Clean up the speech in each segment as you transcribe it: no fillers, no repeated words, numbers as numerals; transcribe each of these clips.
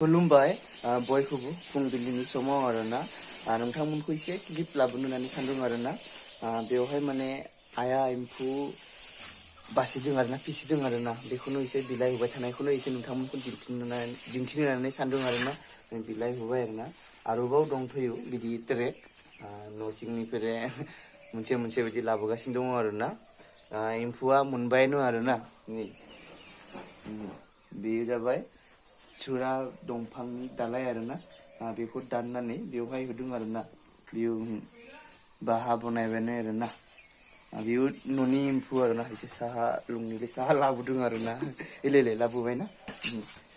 खुलुमबाय बयखौबो फुंबिलिनि समाव आरोना नोंथांमोनखौ एसे क्लिप लाबोनो होननानै सानदों आरोना बेवहाय माने आइया एम्फौ बासिदों आरोना फिसिदों आरोना बेखौनो एसे बिलाइ होबाय थानायखौनो एसे नोंथांमोनखौ दिन्थिनो होननानै सानदों आरोना बिलाइ होबाय आरोना आरोबाव दंथ'यो बिदि ट्रेक न' सिंनिफ्राय मोनसे मोनसे बिदि लाबोगासिनो दङ आरोना एम्फौआ मोनबायानो आरोना नै बेयो जाबाय चुरा दंफांनि दालाय आरोना बेखौ दाननानै बेवहाय होदों आरोना बेयो बाहा बनायबायानो आरोना बेयो न'नि एम्फौ आरोना एसे साहा लुंनिफ्राय साहा लाबोदों आरोना इले लाबोबायना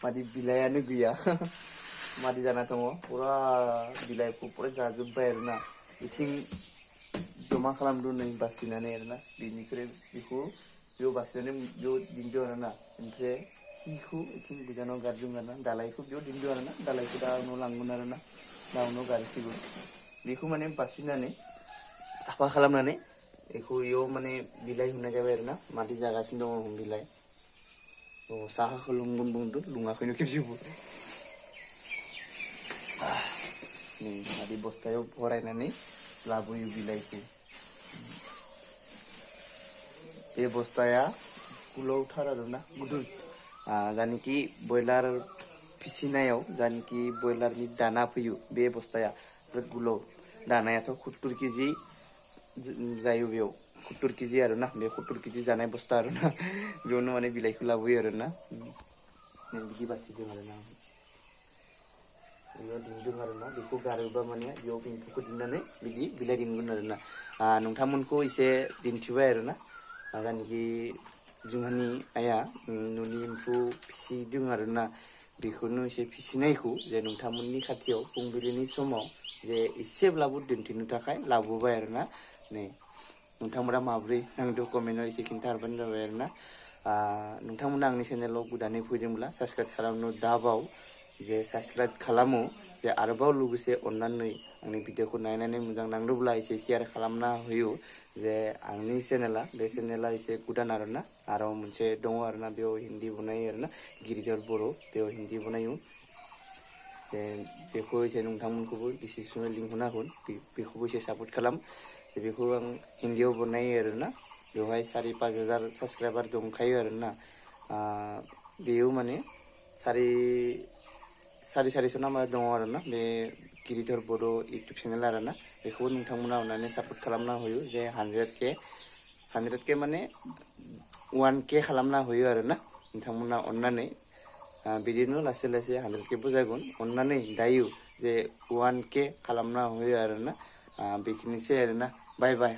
मादि बिलाइयानो गैया मादि जाना दङ फुरा बिलाइखौ फुरा जाजोब्बाय आरोना बिथिं जमा खालामदों नै बासिनानै आरोना बेनिफ्राय बेखौ बेयाव बासिनानै बेयाव दिनदों आरोना ओमफ्राय खिखौ बिथिं गोजानाव गारदों आरोना दालायखौ बेयाव दिनदों आरोना दालायखौ दा उनाव लांगोन आरोना दा उनाव गारसिगोन बेखौ माने बासिनानै साफा खालामनानै बेखौ इयाव माने बिलाइ होनाय जाबाय आरोना मादि जागासिनो दङ बिलाइ साहाखौ लुंगोन बुंदों लुङाखैनो खेबसेबो नै मादि बस्थायाव भरायनानै लाबोयो बिलाइखौ बे बस्थाया गोलावथार आरोना गुदुं जानिखि ब्रयलार फिसिनायाव जानिखि ब्रयलारनि दाना फैयो बे बस्थाया बिराद गोलाव दानायाथ' 70 केजि जायो बेयाव 70 केजि आरोना बे 70 केजि जानाय बस्था आरोना बेयावनो माने बिलाइखौ लाबोयो आरोना बिदि बासिदों आरोना बेयाव दिनदों आरोना बेखौ गारोबा माने बेयाव एम्फौखौ दिन्नानै बिदि बिलाइ दिनगोन आरोना नोंथांमोनखौ एसे दिन्थिबाय आरोना जानिखि जोंहानि आइया न'नि एम्फौ फिसिदों आरोना बेखौनो एसे फिसिनायखौ जे नोंथांमोननि खाथियाव फुंबिलिनि समाव जे एसेब्लाबो दिन्थिनो थाखाय लाबोबाय आरोना नै नोंथांमोना माब्रै आंथ' कमेन्टआव एसे खिन्थाहरबानो जाबाय आरोना नोंथांमोना आंनि चेनेलाव गोदानै फैदोंब्ला साबस्क्राइब खालामनो दाबाव जे साबस्क्राइब खालामो जे आरोबाव लोगोसे अननानै आंनि भिडिअखौ नायनानै मोजां नांदोंब्ला एसे शेयार खालामना होयो जे आंनि चेनेला बे चेनेला एसे गोदान आरोना आरो मोनसे दङ आरोना बेयाव हिन्दी बनायो आरोना गिरिधर बर' बेयाव हिन्दी बनायो जे बेखौ एसे नोंथांमोनखौबो डिसक्रिपसनाव लिंक होना होगोन बेखौबो एसे सापर्ट खालाम बेखौ आं हिन्दीयाव बनायो आरोना बेवहाय 4-5 हाजार साबस्क्राइबार दंखायो आरोना बेयो माने सारिस' नाम्बार दङ आरोना बे गिरिधर बर' इउटुब चेनेल आरोना बेखौबो नोंथांमोना अननानै सापर्ट खालामना होयो जे 100K माने 1K खालामना होयो आरोना नोंथांमोना अननानै बिदिनो लासै लासै 100Kबो जागोन अननानै दायो जे 1K खालामना होयो आरोना बेखिनिसै आरोना बाय बाय